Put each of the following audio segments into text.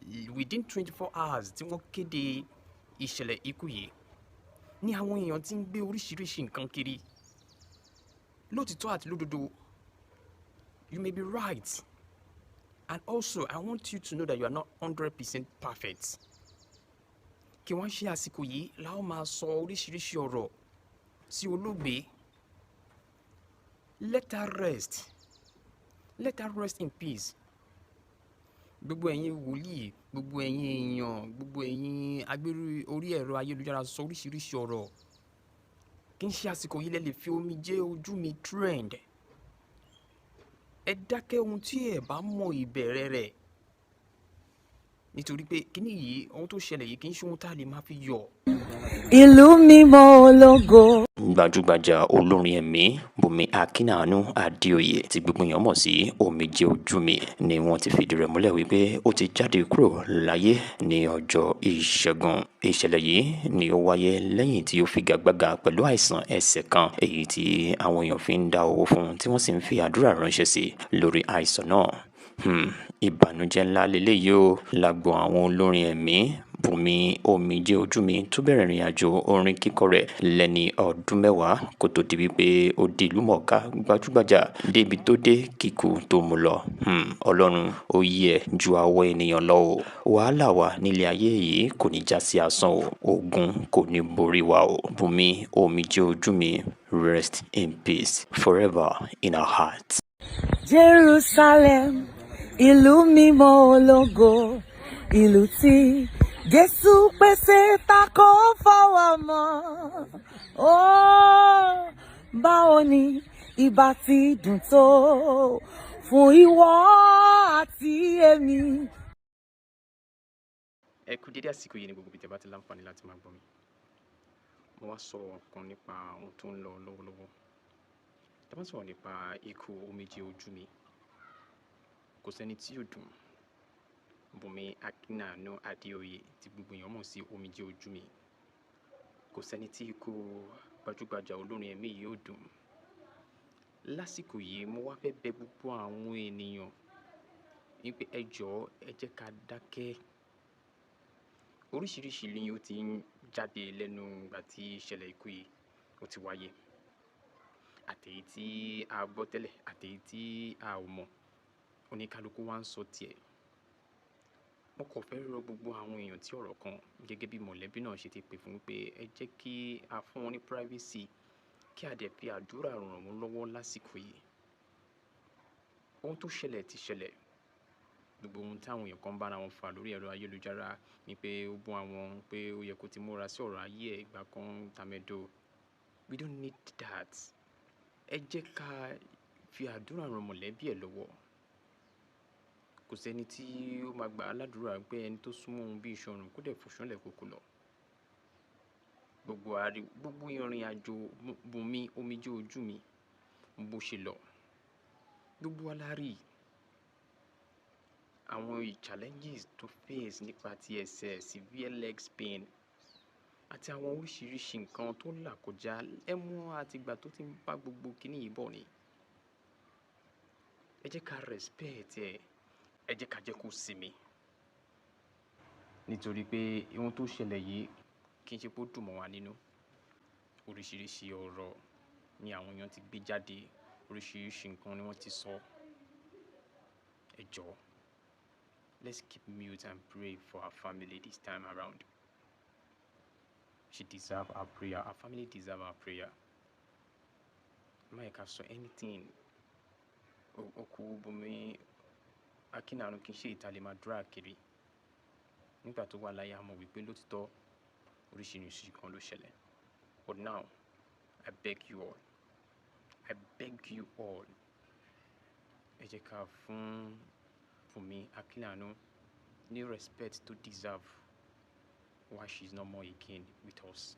Within 24 hours tí wọ́n kéde ìṣẹ̀lẹ̀ ikú yìí ní àwọn èèyàn ti ń gbé oríṣiríṣi nǹkan kiri. Lótìtọ́ àti lódodo, you may be right, and also I want you to know that you are not 100% perfect. Kí wọ́n ṣe àsìkò yìí la ó máa sọ oríṣiríṣi ọ̀rọ̀ sí olóògbé. Let her rest, let her rest in peace. Gbogbo ẹ̀yin wòlíì, gbogbo ẹ̀yin èèyàn, gbogbo ẹ̀yin agbéró orí ẹ̀rọ ayélujára sọ oríṣiríṣi ọ̀rọ̀, kì í ṣe àsìkò yìí lẹ lè fi omijé ojú mi trend. Ẹ dákẹ́ ohun tí ẹ bá mọ ìbẹ̀rẹ̀ rẹ̀, nítorí pé kíní yìí, ohun tó ṣẹlẹ̀ yìí, kì í ṣe ohun tá a lè máa fi yọ̀. Ìlú mímọ́ ológo. Gbajúgbajà olórin ẹ̀mí Bùnmi Akínàánú Adéoyè, tí gbogbo èèyàn mọ̀ sí Omijé Ojú Mi, ni wọ́n ti fìdí rẹ̀ múlẹ̀ wípé ó ti jáde kúrò láyé ní ọjọ́ Ìṣẹ́gun. Ìṣẹ̀lẹ̀ yìí ni ó wáyé lẹ́yìn tí ó figagbága pẹ̀lú àìsàn ẹsẹ̀ kan, èyí tí àwọn èèyàn fi ń dá owó fún, tí wọ́n sì ń fi àdúrà ránṣẹ́ sí lórí àìsàn náà. Ìbànújẹ́ ńlá leléyìí ó lágbo àwọn olórin ẹ̀mí. Bùnmi Omijé Ojú Mi tó bẹ̀rẹ̀ ìrìn àjò orin kíkọ rẹ̀ lẹ́ni ọdún 10 kó tó di wípé ó di ìlú mọ̀ọ́ká gbajúgbajà débi tó dé kíkú tó mú lọ. Ọlọ́run ó yẹ ju àwọ̀ ènìyàn lọ o. Wàhálà wa nílé ayé yìí kò ní já sí asán o. Ogun kò ní borí wa o. Bùnmi Omijé Ojú Mi, rest in peace, forever in our hearts. Jerusalem, ìlú mímọ́ ológo, ìlú tí Jésù pèsè tako fọwọ́ mọ́. Ó báwo ni ìbá ti dùn tó fún ìwọ àti èmi. Ẹ kú dédé àsìkò yìí ní gbogbo ibi tí ẹ bá ti láǹfààní láti máa gbọ́ mi. Mo wá sọ nǹkan nípa ohun tó ń lọ lọ́wọ́lọ́wọ́. Tá bá sọ̀rọ̀ nípa ikú Omijé Ojú Mi, kò sẹ́ni tí yóò dùn. Bùnmi Akínàánú Adéoyè, tí gbogbo èèyàn mọ̀ sí Omijé Ojú Mi, kò sẹ́ni tí ikú gbajúgbajà olórin ẹ̀mí yìí ó dùn. Lásìkò yìí, mo wá fẹ́ bẹ̀ gbogbo àwọn ènìyàn wípé ẹ jọ̀ọ́, ẹ jẹ́ ká dákẹ́. Oríṣiríṣi ni ó ti ń jáde lẹ́nu ìgbà tí ìṣẹ̀lẹ̀ ikú yìí ó ti wáyé. Àtèyí tí a gbọ́ tẹ́lẹ̀, àtèyí tí a ò mọ̀, oníkálukú wá ń sọ tiẹ̀. Mo kàn fẹ́ rọ gbogbo àwọn èèyàn tí ọ̀rọ̀ kan gẹ́gẹ́ bí mọ̀lẹ́bí náà ṣe ti pè fún pé ẹ jẹ́ kí a fún wọn ní privacy, kí a dẹ̀ fi àdúrà ràn wọ́n lọ́wọ́ lásìkò yìí. Ohun tó ṣẹlẹ̀ ti ṣẹlẹ̀. Gbogbo ohun tí àwọn èèyàn kan bá ara wọn fà lórí ẹ̀rọ ayélujára ní pé ó bú àwọn, pé ó yẹ kó ti múra sí ọ̀rọ̀ ayé ẹ̀ ìgbà kan tàmẹ́dò. We don't need that. Ẹ jẹ́ ká fi àdúrà ran mọ̀lẹ́bí ẹ̀ lọ́wọ́. Kò sí ẹni tí ó máa gbà á ládùrá pé ẹni tó súnmọ́ òun bí iṣan ọrùn kó dẹ̀ fò ṣánlẹ̀ kó kú lọ. Gbogbo gbogbo ìrìnàjò Bùnmi Omijé Ojú Mi bó ṣe lọ, gbogbo wa la rí àwọn challenges tó face nípa ti ẹsẹ̀, severe legs pain àti àwọn oríṣiríṣi nǹkan tó là kọjá ẹ̀mú àti ìgbà tó ti ń bá gbogbo kíní yìí bọ̀ ni. Ẹ jẹ́ ká respect ẹ, ẹ jẹ́ ká jẹ́ kó sinmi. Nítorí pé ohun tó ṣẹlẹ̀ yìí kì í ṣe pé ó dùn mọ́ wa nínú. Oríṣiríṣi ọ̀rọ̀ ni àwọn èèyàn ti gbé jáde, oríṣiríṣi nǹkan ni wọ́n ti sọ. Ẹ jọ̀ọ́, let's keep mute and pray for our family this time around. She deserve our prayer. Our family deserve our prayer. Má yẹ ká sọ anything. Òkú Bùnmi Akínàánú kì í ṣe ìta lè máa drag kiri. Nígbà tó wà láyé, a mọ̀ wípé lótìtọ́ oríṣiríṣi nǹkan ló ṣẹlẹ̀. But now, I beg you all. I beg you all. Ẹ jẹ́ ká fún Bùnmi Akínàánú ní respect tó deserve while she's no more again with us.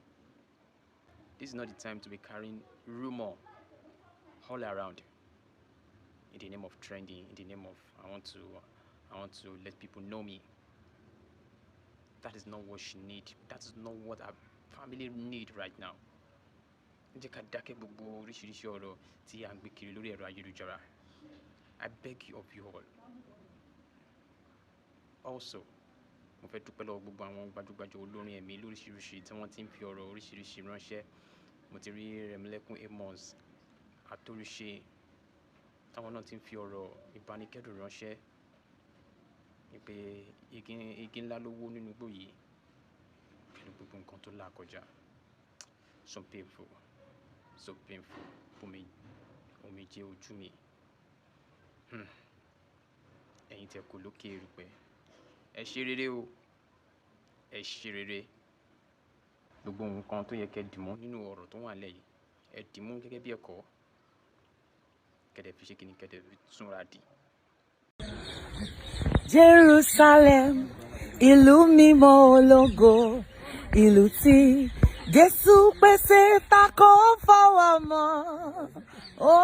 This is not the time to be carrying rumor all around in the name of trending, in the name of I want to let people know me. That is not what she need. That is not what our family need right now. Ẹ jẹ́ ká dákẹ́ gbogbo oríṣiríṣi ọ̀rọ̀ tí à ń gbé kiri lórí ẹ̀rọ ayélujára. I beg you of you all. Also, Mo fẹ́ dúpẹ́ lọ́wọ́ gbogbo àwọn gbajúgbajà olórin ẹ̀mí lóríṣiríṣi tí wọ́n ti ń fi ọ̀rọ̀ oríṣiríṣi ránṣẹ́. Mo ti rí Rẹ̀mílẹ́kún Amos Àtòríṣe, táwọn náà ti ń fi ọ̀rọ̀ ìbánikẹ́dùn ránṣẹ́ wípé igi ńlá ló wó nínú igbó yìí pẹ̀lú gbogbo nǹkan tó là kọjá. So painful, so painful. Omi, omijé ojú mi. Ẹ̀yin tẹ kù lókè erùpẹ̀. Ẹ ṣe rere o. Ẹ ṣe rere. Gbogbo nǹkan tó yẹ kí ẹ dìmú nínú ọ̀rọ̀ tó wà nílẹ̀ yìí, ẹ dìmú gẹ́gẹ́ bí ẹ̀kọ́. Kẹ̀dẹ̀ fi ṣe kíni, kẹ̀dẹ̀ fi túnra dì. Jerusalem, ìlú mímọ́ ológo, ìlú tí Jésù pèsè tako fọwọ́ mọ́. Ó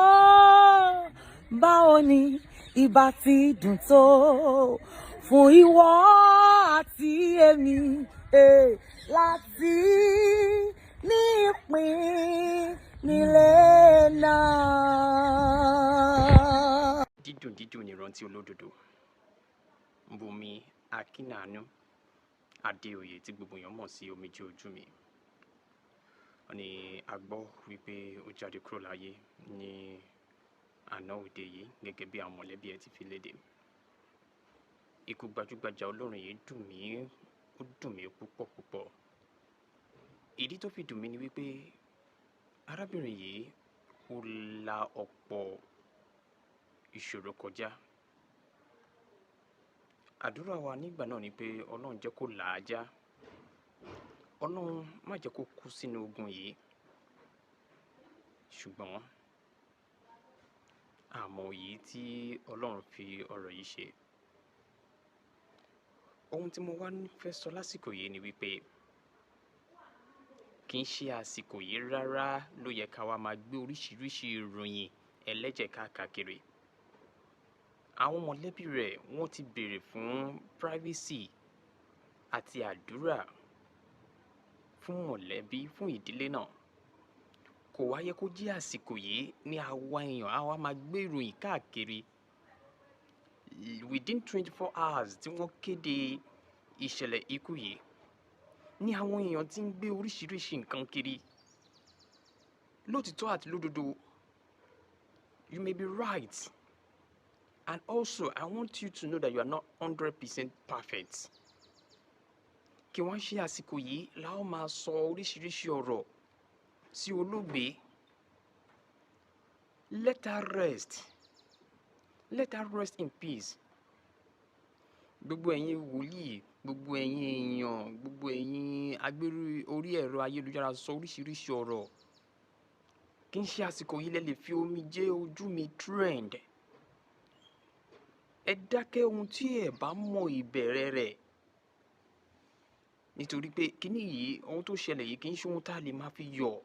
báwo ni ìbá ti dùn tó fún ìwọ àti èmi láti ní ìpín nílé náà. Dídùn dídùn ni ìrántí olódodo. Bùnmi Akínàánú Adéoyè tí gbogbo èèyàn mọ̀ sí Omijé Ojú Mi. Wọ́n ní a gbọ́ wípé ó jáde kúrò láyé ní àná òde yìí gẹ́gẹ́ bí àwọn mọ̀lẹ́bí ẹ̀ ti fi léde. Ikú gbajúgbajà olórin yìí dùn mí, ó dùn mí púpọ̀ púpọ̀. Ìdí tó fi dùn mí ni wípé arábìnrin yìí ó la ọ̀pọ̀ ìṣòro kọjá. Àdúrà wa nígbà náà ni pé Ọlọ́run jẹ́ kó là á já. Ọlọ́run má jẹ́ kó kú sínú ogun yìí. Ṣùgbọ́n àmọ́ yìí tí Ọlọ́run fi ọ̀rọ̀ yìí ṣe. Ohun tí mo wá fẹ́ sọ lásìkò yìí ni wípé kì í ṣe àsìkò yìí rárá ló yẹ ká wá máa gbé oríṣiríṣi ìròyìn ẹlẹ́jẹ̀ káàkiri. Àwọn mọ̀lẹ́bí rẹ̀ wọ́n ti béèrè fún privacy àti àdúrà fún mọ̀lẹ́bí, fún ìdílé náà. Kò wá yẹ kó jẹ́ àsìkò yìí ní àwa èèyàn àwa máa gbé ìròyìn káàkiri. Within 24 hours tí wọ́n kéde ìṣẹ̀lẹ̀ ikú yìí ní àwọn èèyàn tí ń gbé oríṣiríṣi nǹkan kiri. Lótìtọ́ àti lódodo, you may be right. And also, I want you to know that you are not 100% perfect. Kí wọ́n ṣe àsìkò yìí la ó máa sọ oríṣiríṣi ọ̀rọ̀ sí olóògbé. Let her rest. Let her rest in peace. Gbogbo ẹ̀yin wòlíì, gbogbo ẹ̀yin èèyàn, gbogbo ẹ̀yin agbéró orí ẹ̀rọ ayélujára sọ oríṣiríṣi ọ̀rọ̀. Kì í ṣe àsìkò yìí lẹ lè fi omijé ojú mi trend. Ẹ dákẹ́ ohun tí ẹ bá mọ ìbẹ̀rẹ̀ rẹ̀. Nítorí pé kíní yìí, ohun tó ṣẹlẹ̀ yìí kì í ṣe ohun tá lè máa fi yọ̀.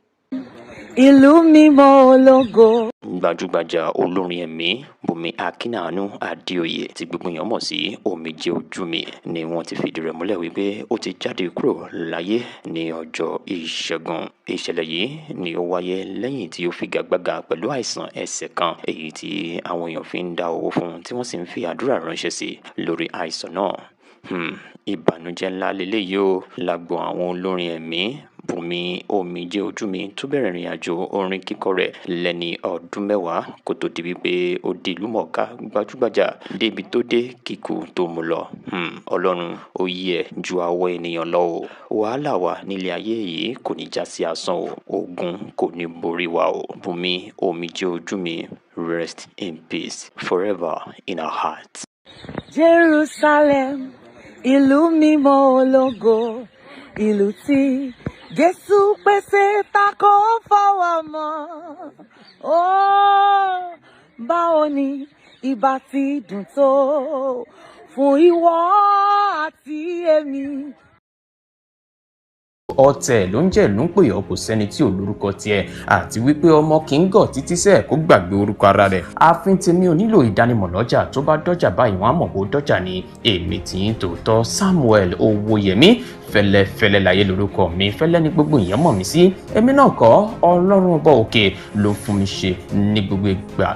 Ìlú mímọ́ ológo. Gbajúgbajà olórin ẹ̀mí Bùnmi Akínàánú Adéoyè tí gbogbo èèyàn mọ̀ sí Omijé Ojú Mi ni wọ́n ti fìdí rẹ̀ múlẹ̀ wípé ó ti jáde kúrò láyé ní ọjọ́ Ìṣẹ́gun. Ìṣẹ̀lẹ̀ yìí ni ó wáyé lẹ́yìn tí ó figagbága pẹ̀lú àìsàn ẹsẹ̀ kan, èyí tí àwọn èèyàn fi ń dá owó fún tí wọ́n sì ń fi àdúrà ránṣẹ́ sí lórí àìsàn náà. Ìbànújẹ́ ńlá leléyìí ó lágbo àwọn olórin ẹ̀mí. Bùnmi Omijé Ojú Mi tó bẹ̀rẹ̀ ìrìnàjò orin kíkọ rẹ̀ lẹ́ni ọdún 10 kó tó di wípé ó di ìlúmọ̀ọ́ká gbajúgbajà débi tó dé kíkú tó mú lọ. Ọlọ́run ó yẹ ju àwọ̀ ènìyàn lọ o. Wàhálà wa nílé ayé yìí kò ní já sí asán o. Ogun kò ní borí wa o. Bùnmi Omijé Ojú Mi, rest in peace forever in our hearts. Jerusalem, ìlú mímọ́ ológo, ìlú tí Jésù pèsè tako fọwọ́ mọ́. Ó báwo ni ìbá ti dùn tó fún ìwọ àti èmi. Ọ̀tẹ̀ ló ń jẹ́ ló ń pè ọ́, kò sẹ́ni tí ò lórúkọ tiẹ̀, àti wípé ọmọ kì í gọ̀ títí sẹ́ẹ̀ kó gbàgbé orúkọ ara rẹ̀. Ààfin tèmi ò nílò ìdánimọ̀ lọ́jà, tó bá dọ́jà báyìí wọ́n á mọ̀ bó dọ́jà ni. Èmi tí ń tòótọ́ Samuel Owóyẹmí fẹ́lẹ́fẹ́lẹ́ láyé lórúkọ mi, fẹ́lẹ́ ní gbogbo èèyàn mọ̀ mí sí. Èmi náà kọ́, Ọlọ́run ọba òkè ló fún mi ṣe ní gbogbo ìgbà.